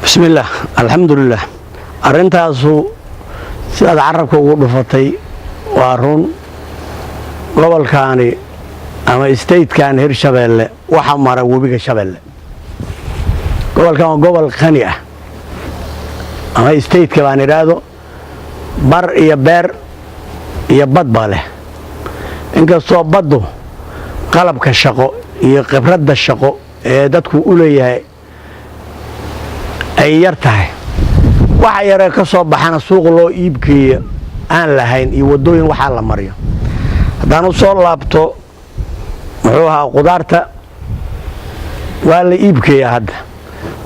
Bismillaah, alxamdulilah. Arrintaasu sidaad carabka ugu dhufatay waa run. Gobolkaani ama statekan Hirshabeelle waxaa mara webiga Shabeelle. Gobolkan waa gobol qani ah, ama stateka baan idhaahdo, bar iyo beer iyo bad baa leh. Inkastoo baddu qalabka shaqo iyo khibradda shaqo ee dadku u leeyahay ay yar tahay, waxa yaree ka soo baxana suuq loo iibgeeyo aan lahayn iyo waddooyin waxaa la mariyo. Haddaan u soo laabto, muxuu ahaa, qudaarta waa la iibgeeyaa hadda,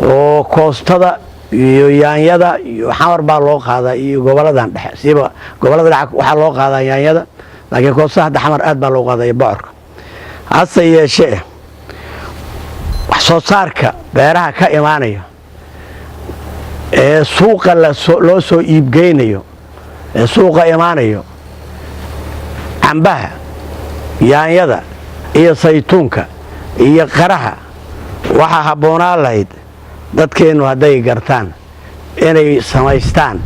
oo koostada iyo yaanyada iyo Xamar baa loo qaadaa iyo goboladan dhexe. Siiba gobolada dhexe waxaa loo qaadaa yaanyada, laakiin koostada hadda Xamar aad baa loo qaadaa iyo bocorka. Hase yeeshee, wax soo saarka beeraha ka imaanaya ee suuqa loo soo iibgeynayo, ee suuqa imaanayo, cambaha, yaanyada iyo saytuunka iyo qaraha, waxaa habboonaan lahayd dadkeennu hadday gartaan inay samaystaan,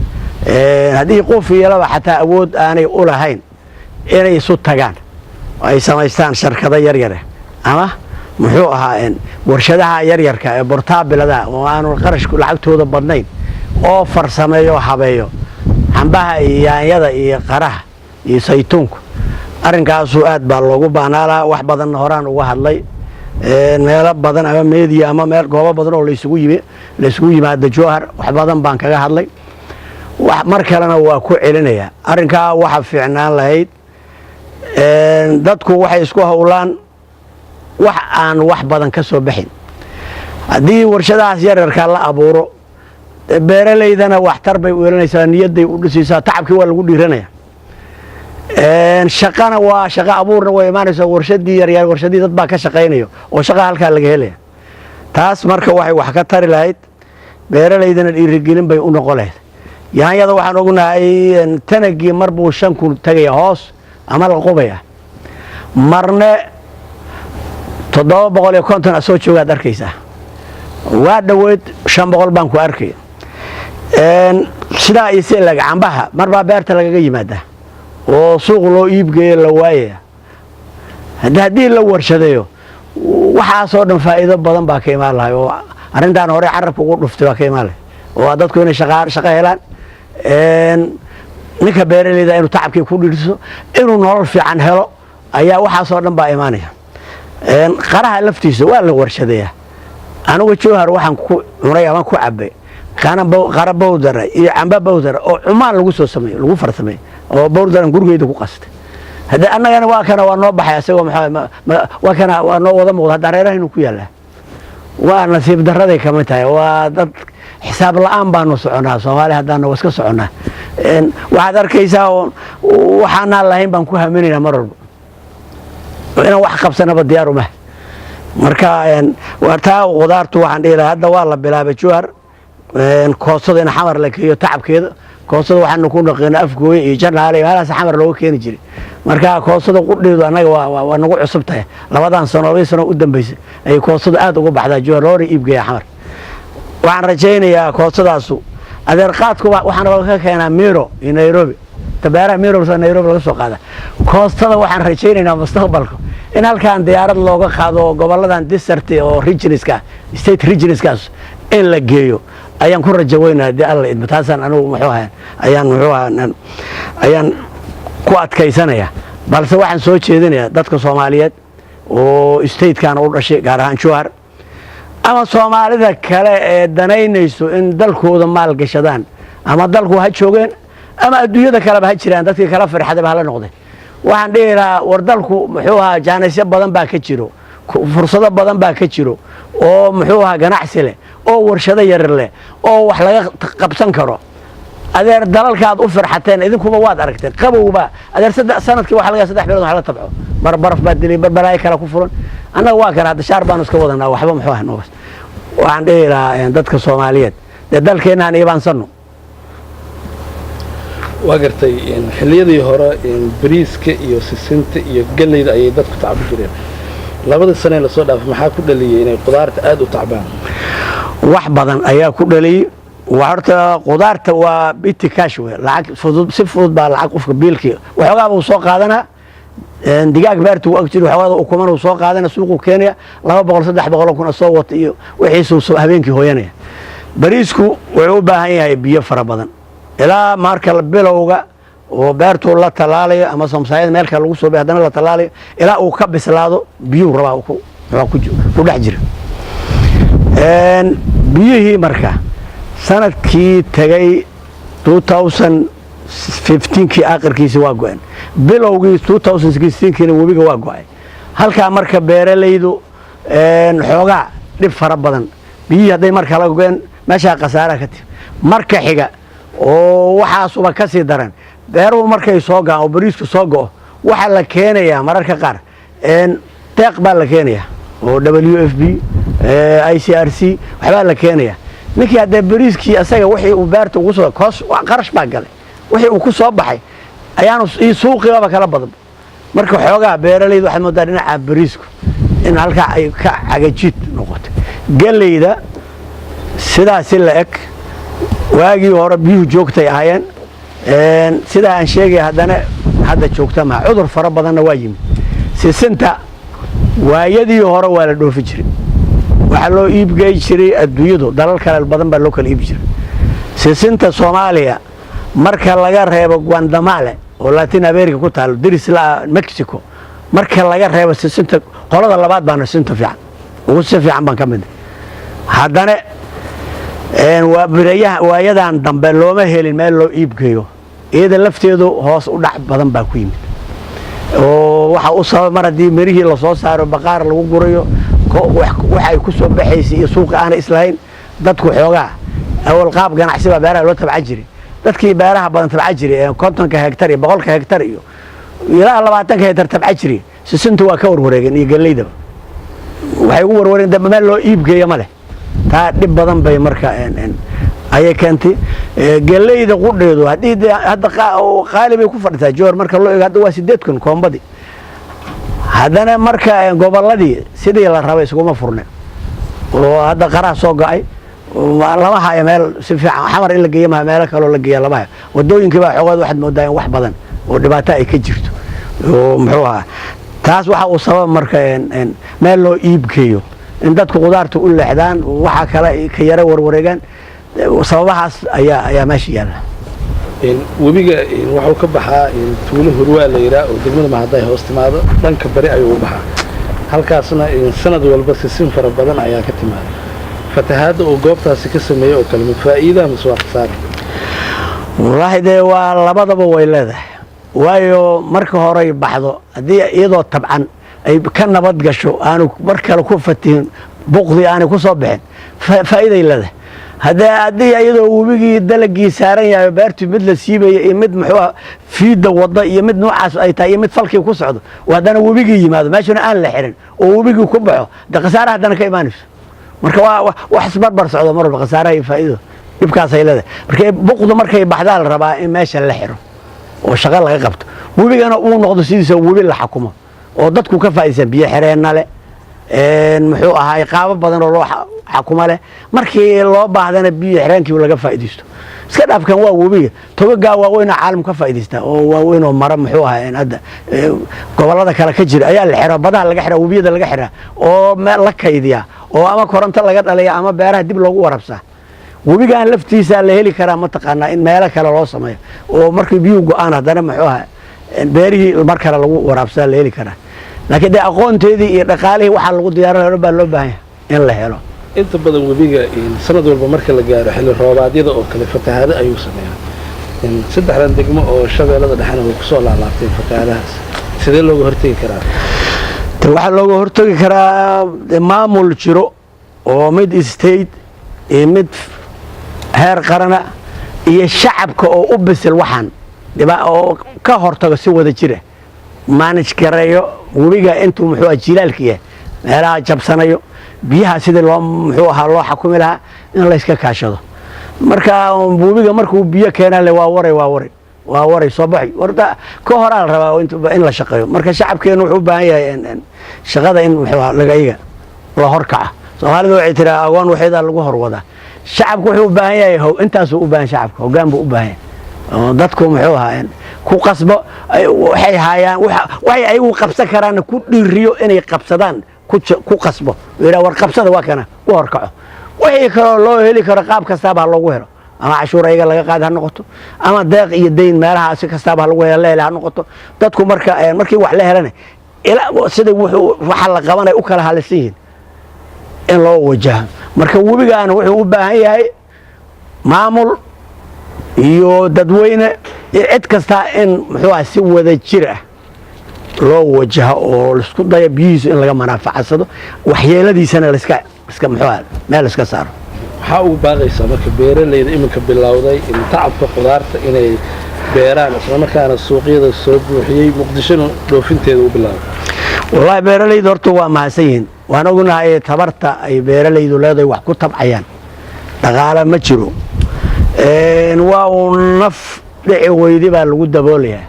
haddii qof iyo laba xataa awood aanay u lahayn, inay isu tagaan ay samaystaan sharkado yaryare ama, muxuu ahaa, warshadaha yaryarka ee bortaabiladaha oo aanu qarashku lacagtooda badnayn, oo farsameeyo, habeeyo cambaha iyo yaanyada iyo qaraha iyo saytuunka. Arrinkaasu aad baa loogu baahnaa lahaa. Wax badanna horaan uga hadlay meelo badan ama media ama meel goobo badan oo laysugu yimi, laysugu yimaado Jowhar. Wax badan baan kaga hadlay, mar kalena waa ku celinayaa arrinkaa. Waxa fiicnaan lahayd, dadku waxay isku howlaan wax aan wax badan ka soo baxin. Haddii warshadahaas yaryarkaa la abuuro, beeralaydana waxtar bay u yeelanaysaa, niyadday u dhisaysaa, tacabkii waa lagu dhiiranaya, shaqana waa shaqo abuurna way imaanaysaa. Warshadii yaryar, warshadii dad baa ka shaqaynayo oo shaqa halkaa laga helaya. Taas marka waxay wax ka tari lahayd beeralaydana, dhiirigelin bay u noqon lahayd. Yaanyada waxaan ognahay tanagii mar buu 5000 tagaya hoos ama la qubaya, marne 750 asoo joogaad arkaysaa. Waa dhoweyd 500 baan ku arkay. Sidaa iyo si lag cambaha mar baa beerta lagaga yimaadaa oo suuq loo iibgeeyo la waayaya. Haddii la warshadeeyo, waxaasoo dhan faa'iido badan baa ka imaan lahay, oo arrintaan hore carabka ugu dhuftay baa ka imaan lahay, oo dadku inay shaqo helaan, ninka beeraleyda inuu tacabkii ku dhiirso, inuu nolol fiican helo, ayaa waxaasoo dhan baa imaanaya. Qaraha laftiisa waa la warshadeeyaa. Anigu Jowhar waxaan ku cunay ama ku cabay qara bowdara iyo camba bowdara oo Cumaan lagu soo sameeyo, lagu farsameeyo, oo bowdaran gurigeyda ku qastay. Haddii annagana waa kana, waa noo baxay asagoo, waa kana, waa noo wada muuqda hadda reerahaynu ku yaallaa. Waa nasiib darraday kamid tahay. Waa dad xisaab la'aan baanu soconaa. Soomaali haddaana waa iska soconnaa. Waxaad arkaysaa waxaanaan lahayn baan ku haminaynaa mar walba, inaan wax qabsanaba diyaar uma. Marka taa qudaartu waxaan dhihi lahaa, hadda waa la bilaabay Jowhar koostada in Xamar la geeyo tacabkeeda. Koostada waxaanu ku naqeena Afgooye iyo Janaale iyo meelahaas Xamar looga keeni jiray. Marka koostada qudheedu annaga waa nagu cusub tahay. Labadan sano, 2 sano u dambeysay ayay koostada aad uga baxdaa Jowhar, loona iibgeeya Xamar. Waxaan rajaynayaa koostadaasu, adeer, qaadku waxaana laga keenaa Miro iyo Nairobi, tabeeraha Miro Nairobi laga soo qaada. Koostada waxaan rajaynaynaa mustaqbalka in halkan diyaarad looga qaado goboladan desert oo regionska, state regionskaas in la geeyo ayaan ku rajo weynaa, haddii Alla idmo. Taasaan anigu, muxuu ahaa, ayaan, muxuu ahaa, ayaan ku adkaysanaya. Balse waxaan soo jeedinayaa dadka Soomaaliyeed oo statekan u dhashay, gaar ahaan Jowhar, ama Soomaalida kale ee danaynayso in dalkooda maal gashadaan, ama dalku ha joogeen ama adduunyada kaleba ha jiraan, dadkii kala farxadaba hala noqday, waxaan dhihi lahaa: war dalku, muxuu ahaa, jaanisyo badan baa ka jiro, fursado badan baa ka jiro, oo, muxuu ahaa, ganacsi leh, oo warshado yaryar leh, oo wax laga qabsan karo. Adeer, dalalka aad u farxateen idinkuba waad aragteen. Qabowba, adeer, sanadkii waxa laga 3 bilood wax la tabco. Mar baraf baa dilay, bar balaayo kale ku furan. Annaga waa kana hadda shaar baanu iska wadanaa. Waxba, muxuu ah, noogas. Waxaan dhihi lahaa dadka Soomaaliyeed, dee dalkeenna aan iibaansano. Waa gartay. Xilliyadii hore bariiska iyo sisinta iyo galleyda ayay dadku tacbi jireen. Labadii sanee lasoo dhaafay maxaa ku dhaliyey inay qudaarta aada u tacbaan? Wax badan ayaa ku dhaliyey. Horta qudaarta waa petty cash wey, lacag fudud, si fudud baa lacag qofka biilkii waxoogaa buu soo qaadanaa. Digaag beerta uu ag jiro, waxoogaa ukuman uu soo qaadana, suuquu keenaya, 200, 300,000 soo wata iyo wixiisuu habeenkii hooyanaya. Bariisku wuxuu u baahan yahay biyo fara badan ilaa marka bilowga oo beertuu la tallaalayo ama samsaayada meel kale lagu soo bay, haddana la tallaalayo, ilaa uu ka bislaado biyuhu rabaa ku dhex jira biyihii. Marka sanadkii tegay 2015kii aakhirkiisi waa go-een, bilowgii 2016kiina webiga waa go-ay. Halkaa marka beeralaydu xoogaa dhib fara badan, biyihii hadday marka la go-een, meeshaa khasaaraha ka timi. Marka xiga oo waxaasuba ka sii daran, beeruhu markay soo go'aan oo bariisku soo go'o, waxaa la keenayaa mararka qaar deeq baa la keenayaa oo WFP, ICRC waxbaa la keenayaa. Ninkii haddee bariiskii asaga wixii uu beerta ugu soo koos qarash baa galay, wixii uu ku soo baxay ayaanu suuqiibaba kala badan. Marka xoogaa beeralaydu waxaad moodaa dhinaca bariisku in halkaa ay ka cagajiid noqotay. Geleyda sidaasi la eg, waagii hore biyuhu joogtay ahaayeen, sidaa aan sheegaya, haddana hadda joogta maha, cudur fara badanna waa yimid. Sisinta waayadii hore waa la dhoofi jiray, waxaa loo iibgey jiray adduunyadu, dalal kale badan baa loo kala iibi jiray. Sisinta Soomaaliya, marka laga reebo Guatemala oo Latin America ku taalo, deris la Mexico, marka laga reebo sisinta, qolada labaad baana sisinta fiican, ugu si fiican baan ka mid. Haddana waa birayaha waayadan dambe looma helin meel loo iibgeeyo, iyada lafteedu hoos u dhac badan baa ku yimid. Oo waxa u sabab, mar haddii mirihii lasoo saaro, baqaar lagu gurayo, waxa ay ku soo baxaysay iyo suuqa aanay islahayn, dadku xoogaa awal qaab ganacsi baa beeraha loo tabcan jiray. Dadkii beeraha badan tabcan jiray ee 50ka hektar iyo 100ka hektar iyo ilaa 20ka hektar tabcan jiray, sisintu waa ka warwareegeen iyo geleydaba. Waxay ugu warwareegeen dambe meel loo iibgeeyo ma leh. Taa dhib badan bay marka ayay keentay. Geleyda qudheedu haddii dee hadda qaali bay ku fadhisaa Joor marka loo eego, hadda waa 8,000 koombadii. Haddana marka gobolladii sidii la rabay iskuma furne, oo hadda qaraha soo go'ay lama hayo meel si fiican Xamar in la geeyo maha, meelo kaloo la geeya lama hayo. Wadooyinkii baa xoogaad waxaad moodaa in wax badan oo dhibaato ay ka jirto, oo muxuu ahaa taas waxa uu sabab marka meel loo iibgeeyo in dadku qudaarta u leexdaan, waxa kale ay ka yara warwareegaan. Sababahaas ayaa meesha yaalla. Webiga waxuu ka baxaa tuulo Hurwaa la yidhaah oo degmada Mahaday hoos timaado, dhanka bari ayuu u baxaa. Halkaasna sanad walba sisin fara badan ayaa ka timaada. Fatahaadda uu goobtaasi ka sameeyey oo kale ma faa'iida mise waa khasaara? Wallaahi dee waa labadaba way leedahay, waayo marka horey baxdo, haddii iyadoo tabcan ay ka nabad gasho, aanu mar kale ku fatihin, buqdii aanay ku soo bixin, faa'iiday leedahay. Haddii iyadoo webigii dalagii saaran yahay, beertii mid la siibaya iyo mid muxuu ah fiidda wadda iyo mid noocaas ay tahay iyo mid falkii ku socdo, oo haddana webigii yimaado, meeshuna aan la xirin oo webigii ku baxo, de khasaara haddana ka imaanayso. Marka waa wax isbarbar socdo mar walba, khasaaraha iyo faa'iidada dhibkaasay leedahay. Marka buqdu markay baxdaa la rabaa in meesha la xiro oo shaqo laga qabto, webigana uu noqdo sidiisa webi la xakumo oo dadku ka faa'iidaysan, biyo xireenna leh, muxuu ahaay, qaabo badan oo loo xakumo leh, markii loo baahdana biyo xireenkii laga faa'iidaysto. Iska dhaafkan waa webiga, togagaa waaweyn oo caalamku ka faa'iidaystaa oo waaweyn oo mara muxuu ahaa hadda gobollada kale ka jira ayaa la xiraa, badaha laga xiraa, webiyada laga xiraa oo meel la kaydiyaa oo ama koronto laga dhalaya ama beeraha dib loogu warabsaa. Webigan laftiisa la heli karaa mataqaanaa in meelo kale loo sameeyo oo markii biyuhu go-aan haddana muxuu ahaa beerihii mar kale lagu waraabsaa la heli karaa, laakiin dee aqoonteedii iyo dhaqaalihii waxaa lagu diyaarin hore baa loo baahan yahay in la helo. Inta badan webiga sanad walba marka la gaaro xilli roobaadyada oo kale fatahaado ayuu sameeyaa. Saddexdan degmo oo Shabeellada Dhexena way kusoo laalaabteen fatahaadahaas. Sidee looga hortegi karaa? Te waxaa looga hortegi karaa maamul jiro oo mid state iyo mid heer qarana iyo shacabka oo u bisil waxaan oo ka hortago, si wada jira manage gareeyo webiga intuu muxuu ah jilaalka yahay, meelaha jabsanayo biyaha sidii loo muxuu ahaa loo xakumi lahaa in layska kaashado. Marka webiga markuu biyo keenaa le waa waray, waa waray, waa waray soo baxay, horta ka horaa la rabaa in la shaqeeyo. Marka shacabkeenu wuxuu u baahan yahay shaqada in muxuu ahaa laga iyaga la horkaca. Soomaalidu waxay tiraa, "Agoon waxeedaa lagu horwadaa." Shacabku wuxuu u baahan yahay intaasuu u baahan. Shacabka hoggaan buu u baahan yahay oo dadku, muxuu ahaa, ku qasbo waxay haayaan, waxay ayagu qabsan karaanna ku dhiiriyo inay qabsadaan, ku qasbo, yidhaa, "War qabsada, waa kana," ku horkaco. Wixii kaloo loo heli karo, qaab kastaaba ha loogu helo, ama cashuur ayaga laga qaada ha noqoto, ama deeq iyo dayn meelaha si kastaaba ha lagu helo la hele ha noqoto. Dadku marka markii wax la helana, sida wuxuu waxa la qabanaya u kala halisan yihiin in loo wajaho. Marka webigaana wuxuu u baahan yahay maamul iyo dadweyne iyo cid kastaa in, muxuu aha, si wada jir ah loo wajaho oo laisku dayo biyihiisu in laga manaafacadsado, waxyeeladiisana laska iska, muxuu aha, meel iska saaro. Maxaa ugu baaqaysaa marka beeralayda iminka bilowday in tacabka qudaarta inay beeraan, islamarkaana suuqyada soo buuxiyey, Muqdishona dhoofinteeda u bilaabay? Wallaahi, beeralaydu horta waa mahadsan yihiin. Waan ognahay tabarta ay beeralaydu leedahay, wax ku tabcayaan, dhaqaale ma jiro, waa uu naf dhici weydi baa lagu daboolayaa.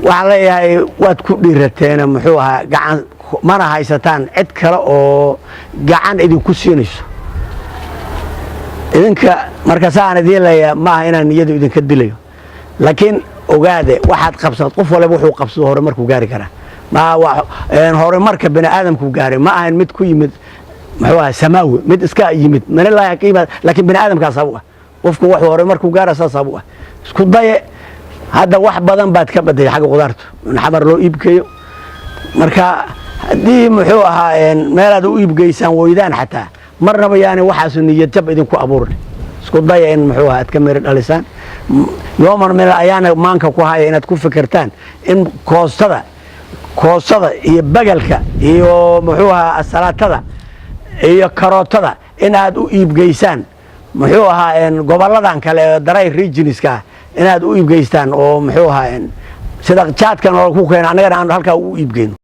Waxaan leeyahay, waad ku dhiirateena, muxuu ahaa, gacan mana haysataan cid kale oo gacan idinku siinayso idinka. Marka saan idiin leeyahay, maaha inaan niyadu idinka dilayo, laakiin ogaade, waxaad qabsad, qof waliba wuxuu qabsado horumarkuu gaari karaa. Ma horumarka bini aadamku gaaray ma ahayn mid ku yimid, muxuu ahaa, samaawi, mid iska yimid manilaahi ka yimaad, laakiin bini aadamkaa sabab u ah. Qofku wuxuu horumarku gaara saa sabab u ah. Isku daye, hadda wax badan baad ka badayay xagga qudaarta in Xamar loo iibgeeyo. Marka haddii, muxuu ahaa, meelaad u iibgeysaan weydaan xataa, marnaba yaani waxaasu niyad jab idinku abuurin. Isku daya in, muxuu ahaa, aad ka miro dhalisaan yooman meel ayaana maanka ku haya inaad ku fikirtaan in koostada iyo bagalka iyo, muxuu ahaa, asalaatada iyo karootada in aad u iibgeysaan, muxuu ahaa, gobolladan kale ee dry regionska ah inaad u iibgeystaan oo, muxuu ahaa, sida jaadkan oo ku keena annagana aan halkaa u iibgeyno.